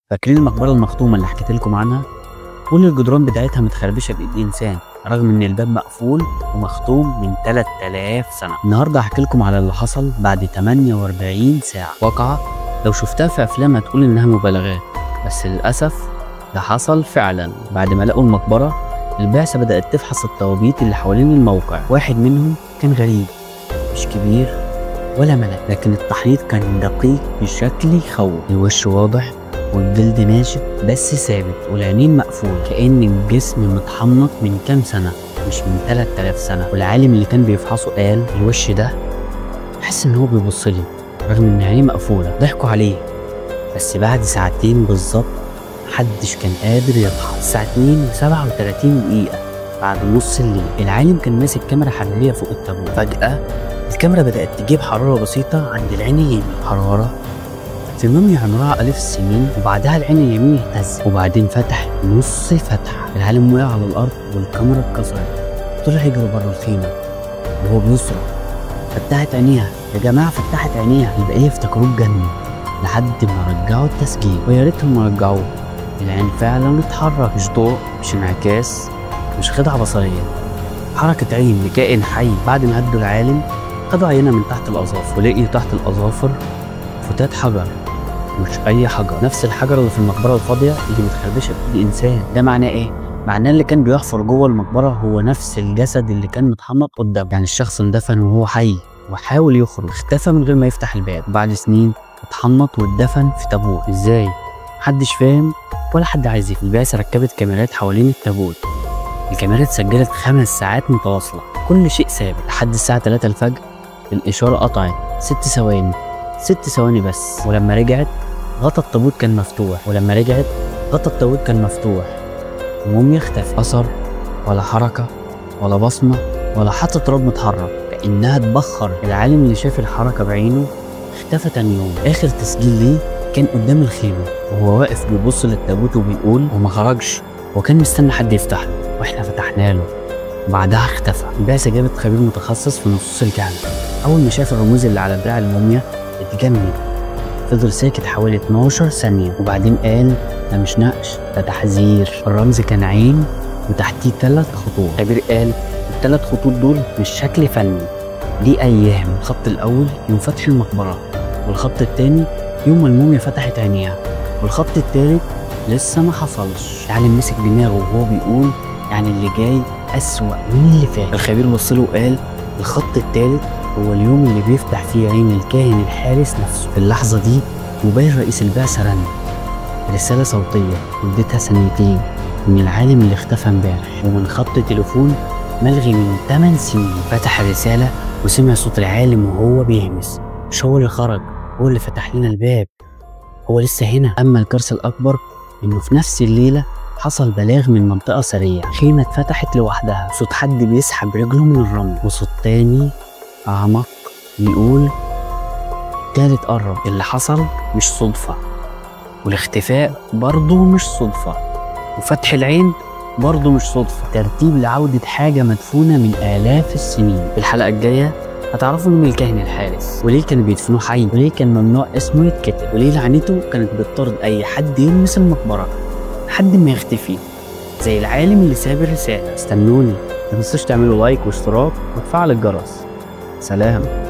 فاكرين المقبرة المختومة اللي حكيت لكم عنها؟ كل الجدران بتاعتها متخربشة بإيد إنسان، رغم إن الباب مقفول ومختوم من 3000 سنة. النهاردة هحكي لكم على اللي حصل بعد 48 ساعة. واقعة لو شفتها في أفلام هتقول إنها مبالغات، بس للأسف ده حصل فعلا. بعد ما لقوا المقبرة، البعثة بدأت تفحص التوابيت اللي حوالين الموقع. واحد منهم كان غريب، مش كبير ولا ملك، لكن التحنيط كان دقيق بشكل يخوف. الوش واضح والجلد ناشف بس ثابت، والعينين مقفولة، كأن الجسم متحنط من كام سنة مش من 3000 سنة. والعالم اللي كان بيفحصه قال الوش ده حس ان هو بيبص لي رغم ان عينيه مقفولة. ضحكوا عليه، بس بعد ساعتين بالظبط محدش كان قادر يضحك. الساعة 2:37 بعد نص الليل، العالم كان ماسك كاميرا حرارية فوق التابوت. فجأة الكاميرا بدأت تجيب حرارة بسيطة عند العين اليمين، حرارة في موميا عمرها آلاف السنين. وبعدها العين اليمين اهتزت، وبعدين فتح نص فتحة. العالم وقع على الأرض والكاميرا اتكسرت. طلع يجري بره الخيمة وهو بيصرخ، فتحت عينيها يا جماعة، فتحت عينيها. البقية افتكروه اتجنن لحد ما رجعوا التسجيل، ويا ريتهم ما رجعوه. العين فعلا اتحرك، مش ضوء، مش انعكاس، مش خدعة بصرية، حركة عين لكائن حي. بعد ما هدوا العالم خدوا عينة من تحت الأظافر، ولقيوا تحت الأظافر فتات حجر، مش أي حجر، نفس الحجر اللي في المقبرة الفاضية اللي متخربشة بإيد إنسان. ده معناه إيه؟ معناه اللي كان بيحفر جوه المقبرة هو نفس الجسد اللي كان متحنط قدامه. يعني الشخص اندفن وهو حي وحاول يخرج، اختفى من غير ما يفتح الباب. بعد سنين اتحنط واتدفن في تابوت. إزاي؟ محدش فاهم ولا حد عايز يفهم. البعثة ركبت كاميرات حوالين التابوت. الكاميرات سجلت 5 ساعات متواصلة، كل شيء ثابت لحد الساعة 3 الفجر. الإشارة قطعت 6 ثواني، 6 ثواني بس. ولما رجعت غطا التابوت كان مفتوح، ولما رجعت غطا التابوت كان مفتوح. الموميا اختفت، أثر ولا حركة ولا بصمة ولا حتى تراب متحرك، كأنها اتبخر. العالم اللي شاف الحركة بعينه اختفى تاني يوم. آخر تسجيل ليه كان قدام الخيمة وهو واقف بيبص للتابوت وبيقول وما خرجش، وكان مستني حد يفتح له، واحنا فتحنا له. بعدها اختفى. البعثة جابت خبير متخصص في نصوص الكهنة. أول ما شاف الرموز اللي على دراع الموميا اتجنن، فضل ساكت حوالي 12 ثانية، وبعدين قال ده مش نقش، ده تحذير. الرمز كان عين وتحتيه 3 خطوط. الخبير قال ال3 خطوط دول مش شكل فني، دي أيام. الخط الأول يوم فتح المقبرة، والخط الثاني يوم ما الموميا فتحت عينيها، والخط الثالث لسه ما حصلش. العالم مسك دماغه وهو بيقول يعني اللي جاي أسوأ من اللي فات. الخبير بص له وقال الخط الثالث هو اليوم اللي بيفتح فيه عين الكاهن الحارس نفسه. في اللحظة دي موبايل رئيس البعثة رن، رسالة صوتية مدتها ثانيتين من العالم اللي اختفى امبارح، ومن خط تليفون ملغي من 8 سنين. فتح الرسالة وسمع صوت العالم وهو بيهمس، مش هو اللي خرج، هو اللي فتح لنا الباب، هو لسه هنا. أما الكارثة الأكبر إنه في نفس الليلة حصل بلاغ من منطقة سرية، خيمة اتفتحت لوحدها، صوت حد بيسحب رجله من الرمل، وصوت تاني أعمق بيقول التالت قرب. اللي حصل مش صدفة، والاختفاء برضه مش صدفة، وفتح العين برضه مش صدفة، ترتيب لعودة حاجة مدفونة من آلاف السنين. في الحلقة الجاية هتعرفوا مين الكاهن الحارس، وليه كانوا بيدفنوه حي، وليه كان ممنوع اسمه يتكتب، وليه لعنته كانت بتطرد أي حد يلمس المقبرة لحد ما يختفي زي العالم اللي ساب الرسالة. استنوني، ما تنسوش تعملوا لايك واشتراك وتفعل الجرس. سلام.